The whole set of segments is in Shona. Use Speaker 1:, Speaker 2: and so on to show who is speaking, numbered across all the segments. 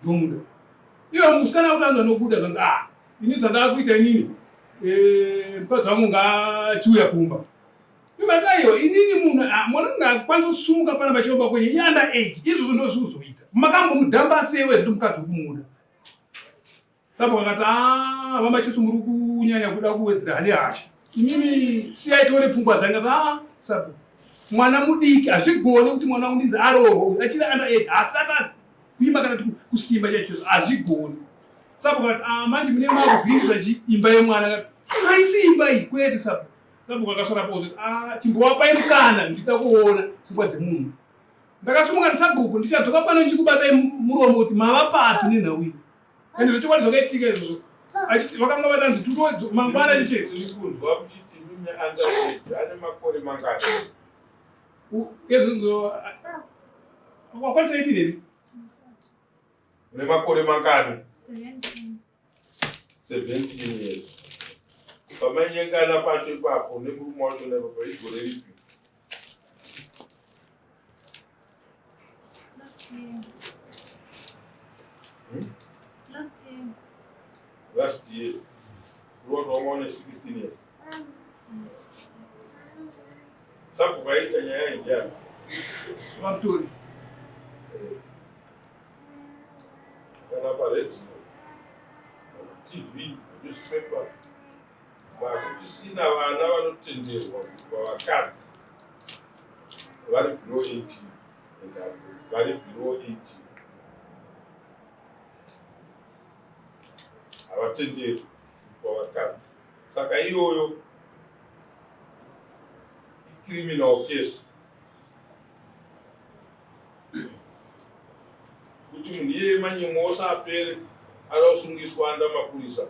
Speaker 1: Ndomuda. Iwe musikana kuti anzwa nokuda zvanzi ah ini zvandakuita inini eh, mukadzi wangu ngaachiuya kumba. Ndikati aiwa inini munhu ah, mwana wangu akwanisa kusumuka pana pachiromba kwenyu i under age izvozvo ndozvikuzoita. Makambomudhamba sei wezviti mukadzi wekumuda. Sabhuku akati ah vamacheso muri kunyanya kuda kuwedzera hane hasha. Imimi siyai tione pfungwa dzangu akati ah sabhuku mwana mudiki hazvigoni kuti mwana wangu ndinzi aroorwa uyu achiri under age asati kuimba kana kuti kusimba chaicho hazvigoni. Sabhuku akati ah manje mune makuvhiringidza chi imba yemwana akati haisi imba iyi kwete sabhuku. Sabhuku akasvora pozo ah chimbowapai mukana ndida kuona pfungwa dzemunhu. Ndakasumuka ndisabhuku ndichadzoka pano ndichikubatai muromo kuti mava papi nenhau iyi. Ende zvechokwadi zvakaitika izvozvo. Achiti vakanga vadanzi tuto mangwana chiche.
Speaker 2: Tiri kunzwa muchiti mimi under age ane makore mangani?
Speaker 1: Izvozvo wakwanisa 18 here?
Speaker 2: Une makore mangani?
Speaker 3: 17.
Speaker 2: 17 years. Pamanyengana pacho ipapo nemurume wacho naipapo igore ripi?
Speaker 3: Last year.
Speaker 2: Hmm?
Speaker 3: Last year.
Speaker 2: Last year. Uroti wanga une 16 years. Sabhuku aita nyaya iyi ndiani?
Speaker 1: Vamutori.
Speaker 2: Kana paredhiyo, kana TV, newspaper, vakutisina vana vanotenderwa kuitwa vakadzi vari below 18 and above, vari below 18 havatenderwi kuitwa vakadzi. Saka iyoyo icriminal case kuti munhu iyeye manyemwe ose apere ada kusungiswa anda mapurisa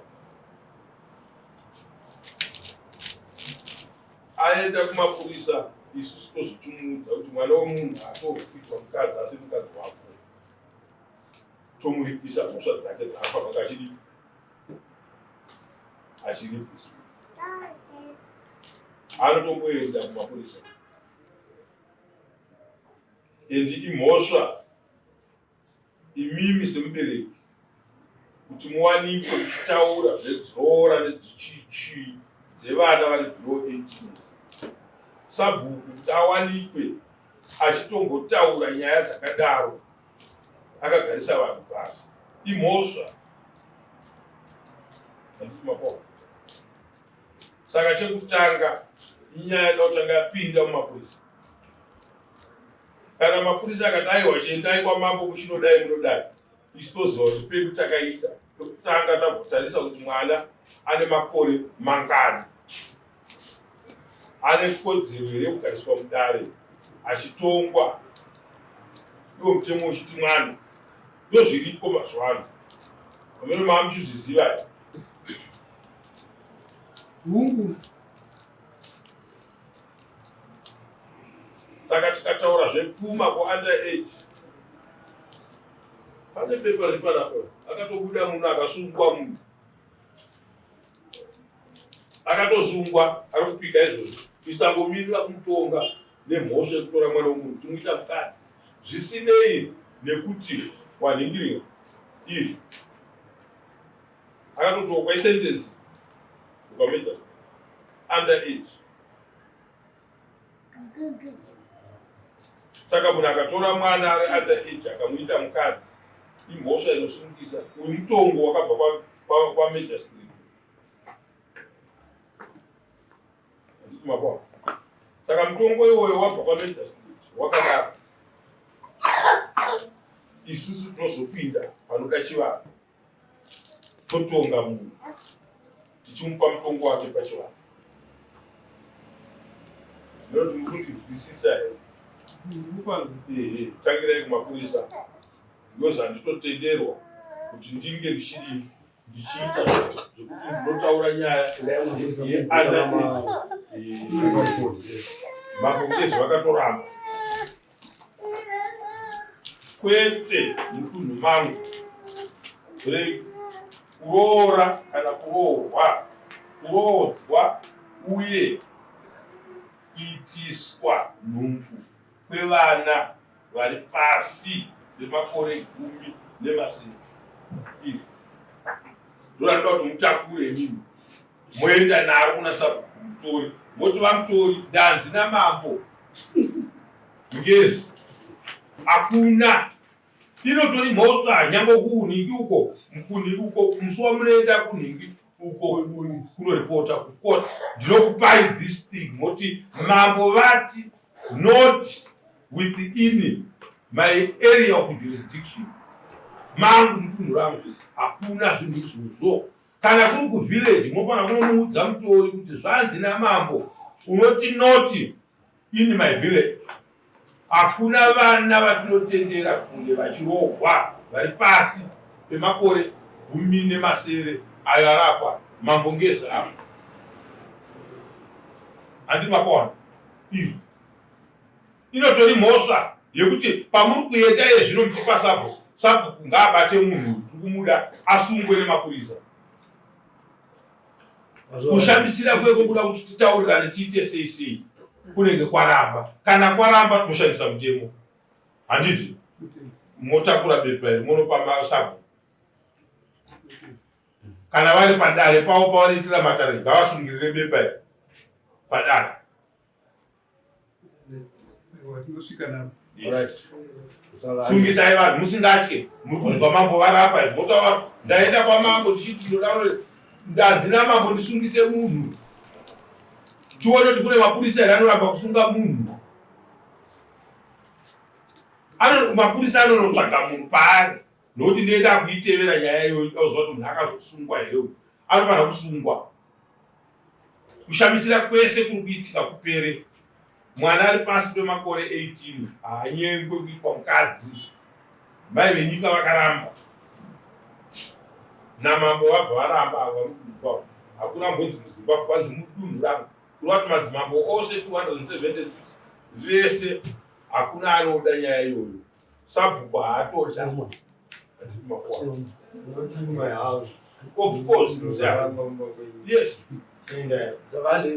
Speaker 2: aenda kumapurisa isusu tozotimuudza kuti mwana wemunhu atokuitwa mukadzi asi mukadzi wako tomuripisa mhosva dzake dzaafanira achiri achiripiswa anotomboenda kumapurisa and imhosva imimi semubereki kuti muwanikwe muchitaura zvedzroora nedzichichii dzevana vari below 18 sabhuku kuti awanikwe achitombotaura nyaya dzakadaro akagarisa vanhu pasi imhosva handiti mapoa saka chekutanga inyaya yakutanga yapinda mumapurisa kana mapurisa akati aiwa chiendai kwamambo kuchinodai munodai isu toziva kuti pedu takaita tokutanga tambotarisa kuti mwana ane makore mangani ane kodzero here yekugariswa mudare achitongwa iwo mutemo uchiti mwana ndozviriko mazuva ano amene maamuchizviziva here
Speaker 1: Hungu.
Speaker 2: Saka tikataura zvepfuma kuunder age pane pepa riri panapa akatobuda munhu akasungwa munhu akatosungwa ari kupika izvozvo tisangomirira kumutonga nemhosva yekutora mwana wemunhu timuita mukadzi zvisinei nekuti wanhingirira iri akatotokwa isentence ukamedza under age saka munhu akatora mwana ari under age akamuita mukadzi imhosva inosungisa uyu mutongo wakabva kwamajor street mapona saka mutongo iwoyo wabva kwamajor street wakadaro isusu tinozopinda panoda chivanhu totonga munhu tichimupa mutongo wake pachivanhu ndinoti muri kundinzwisisa here tangirai kumapurisa because handitotenderwa kuti ndinge ndichidii ndichiita zvekuti ndinotaura nyaya mambo kutezvi vakatoramba kwete mudunhu mangu kuroora kana kuroorwa kuroodzwa uye kuitiswa nhumbu kwevana vari pasi pemakore 17. Iri ndoranoda kuti mutakure imimi moenda naro kuna sabhuku mutori, moti vamutori, ndanzi namambo Ngezi hakuna inotori mhosva nyange kunhingi uko kunhingi uko musi wamunoenda kunhingi uko kunoripota kukota, ndinokupai this thing, moti mambo vati not within my area of jurisdiction mangu, mutunhu rangu hakuna zvinhu izvozvo. Kana kuri kuvillage, mofanira kunomuudza mutori kuti zvanzi namambo unoti not in my village, hakuna vana vatinotendera kunge vachirohwa vari pasi pemakore 17 ayo arapwa. Mambo Ngezi apo handi mapaona iri inotori mhosva yekuti pamuri kuenda iye zvino muchipa sabhuku, sabhuku ngaabate munhu tiri kumuda asungwe nemapurisa. Kushamisira kweko kuda kuti titaurirane tiite sei sei kunenge kwaramba. Kana kwaramba, toshandisa mutemo, handiti? Motakura bepa iri monopa masabhuku. Kana vari padare pavo pavanoitira matare, ngavasungirire bepa iri padare.
Speaker 1: Tinosvika navo.
Speaker 2: Yes. Sungisai vanhu musingatye. Muri kunzwa mambo varapa izvi, motaura ndaenda kwamambo ndichiti ndoda, ndanzi namambo ndisungise munhu. Tione kuti kune mapurisa here anoramba kusunga munhu. Mapurisa anonotsvaga munhu paari, nokuti ndenda kuitevera nyaya iyoyo, auziva kuti munhu akazosungwa here uyu. Anofanira kusungwa, kushamisira kwese kuri kuitika kupere. Mwana ari pasi pemakore 18 haanyengwe kuitwa mukadzi. Mai venyika vakaramba namambo, vabva varamba avo vamudunhu. Hakuna mbonzi muZimbabwe kwanzi mudunhu rangu, kureva kuti madzimambo ose 276 vese hakuna anoda nyaya iyoyo. Sabhuku haatoda.
Speaker 4: Not in my house.
Speaker 2: Of course, yes.
Speaker 4: Saka